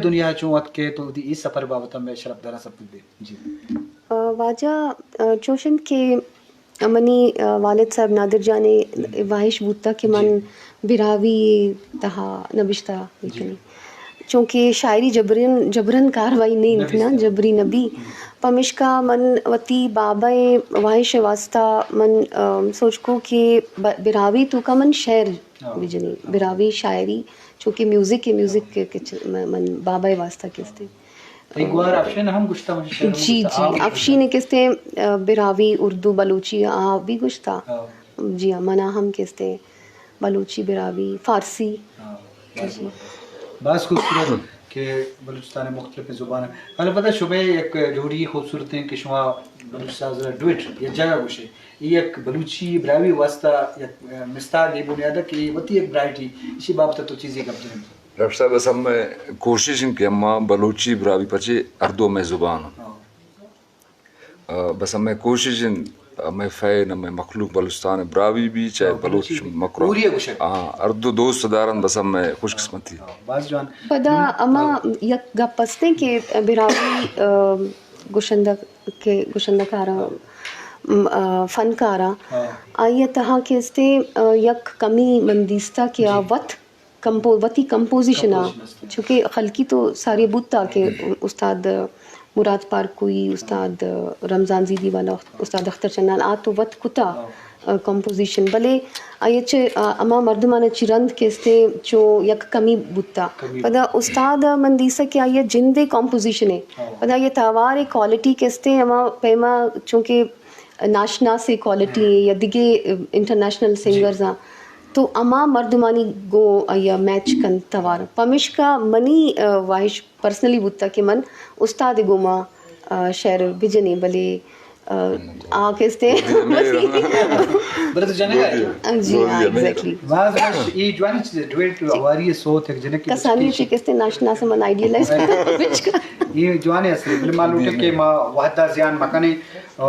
دنیا چون اتکے تو وتی اے سفر بابت میں شرف دارا سب کچھ دے۔ جی۔ آ، واجہ، آ، چوشن کہ منی، آ، والد صاحب نادر جان ءِ واہش بوتا کہ من براہوئی تہا نبشتہ بکنی۔ چونکہ شاعری جبرن، جبرن کاروائی نہ انت نا، جبری نبی۔ پمشکا من وتی بابا ءِ واہش ءِ واسطہ من، آ، سوچ کو کہ ب-، براہوئی توکا من شعر بجنی، براہوئی شاعری، چونکہ میوزک ءِ، میوزک ءِ کچ-، من، من بابا ءِ واسطہ کستے۔ تئی گوار افشین ہم گوشتا، من شعر ہم جی، گوشتا، جی، آ، افشین ءِ کستے، آ، براہوئی، اردو، بلوچی آ بھی گوشتا۔ جی ہاں، منا ہم کستے بلوچی، براہوئی، فارسی۔ ہاں، باز، جی۔ باز خوبصورت کہ بلوچستان ءِ مختلف زبان۔ حالا پتہ شمے یک جوڑی خوبصورت ہیں کہ شما بلوچ ساز ءَ ڈویٹ یا جگہ گوشے۔ اے یک بلوچی براہوئی واسطہ یک، آ، مستاگ ءِ بنیاد کہ اے وتی یک برائٹی، اسی بابت تو چیزے گپ جنیں۔ ڈاکٹر صاحب، بس ہمے کوشش انت کہ ہما بلوچی براہوئی پچے ہر دو ہمے زبان۔ ہاں۔ آ، بس ہمے کوشش انت، ہمے فین، ہمے مخلوق بلوچستان ءِ براہوئی بی، چاہے ہاں، بلوچ بلوچی بی۔ مکرو۔ پوری ءَ گوشگ۔ ہاں، ہر دو دوست دارن، بس ہمے خوش قسمتی۔ ہاں، باز جوان۔ پدا ہم، ہما ہاں۔ یک گپ استیں کہ براہوئی، آ، گشندہ کہ گشندہ کاراں، م-، آ، فنکاراں، ہاں۔ آئی ءِ تہا کہ استیں، آ، یک کمی من دیستا کہ آ جی۔ وت کمپو-، وتی کمپوزیشن ءَ، کمپوزیشن است۔ چونکہ خلقی تو ساری بوتا کہ ہاں۔ استاد مراد پارکوئی، استاد رمضان زیدی والا، استاد اختر چنان آ تو وت کتا، ہاں۔ آ، کمپوزیشن، بلے آئی ءَ چہ، آ، ہما مردمان ءَ چہ رند کہ استیں چو یک کمی بوتا۔ کمی۔ پدا استاد ءَ من دیسا کہ آئی ءِ جندے کمپوزیشن ءَ۔ ہاں۔ پدا آئی ءِ توار ءِ کوالٹی کہ استیں ہما پیما چونکہ ناشناس ءِ کوالٹی ءَ یا دگہ انٹرنیشنل جی۔ سنگرز آں تو ہما مردمانی گوں آئی ءَ میچ کنت توار۔ پمیشکا منی، آ، واہش پرسنلی بوتا کہ من استاد ءِ گوما، آ، شعر بجنیں، بلے آ، آ کستے۔ بلے تو جنگ ءَ ئے۔ جی ہاں، ایگزیکٹلی۔ باز وش، اے جوانی چیز، ڈویٹ ہواری سوت یک جنک کسانی چی کستے ناشناس من آئیڈیلائز کرتا۔ اے جوانی است، بلے ما لوٹیں کہ ما وحدہ زیان مکنیں۔ آ،